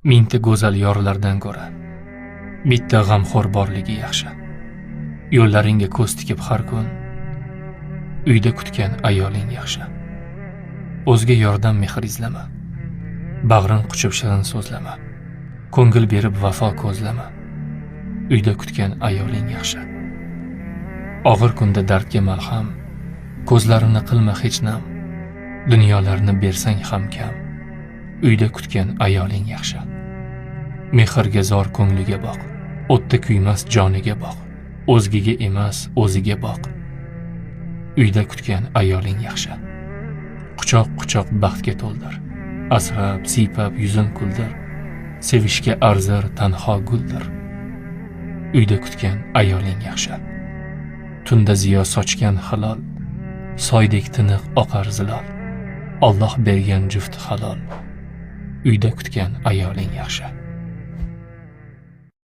Mingta go'zal yorlardan ko'ra bitta g'amxo'r borligi yaxshi. Yo'llaringga ko'z tikib har kun uyda kutgan ayoling yaxshi. O'zga yordan mehr izlama, bag'rin quchib shirin so'zlama, ko'ngil berib vafo ko'zlama. Uyda kutgan ayoling yaxshi. Og'ir kunda dardga malham, ko'zlarini qilma hech nam, dunyolarni bersang ham kam. Uyda kutgan ayoling yaxshi. Mehrga zor ko'ngliga boq, o'tda kuymas joniga boq, o'zgaga emas o'ziga boq. Uyda kutgan ayoling yaxshi. Quchoq-quchoq baxtga to'ldir, asrab, siypab yuzin kuldir, sevishga arzir tanho guldir. Uyda kutgan ayoling yaxshi. Tunda ziyo sochgan halol, soydek tiniq oqar zilol. Alloh bergan juft halol. Uyda kutgan ayoling yaxshi.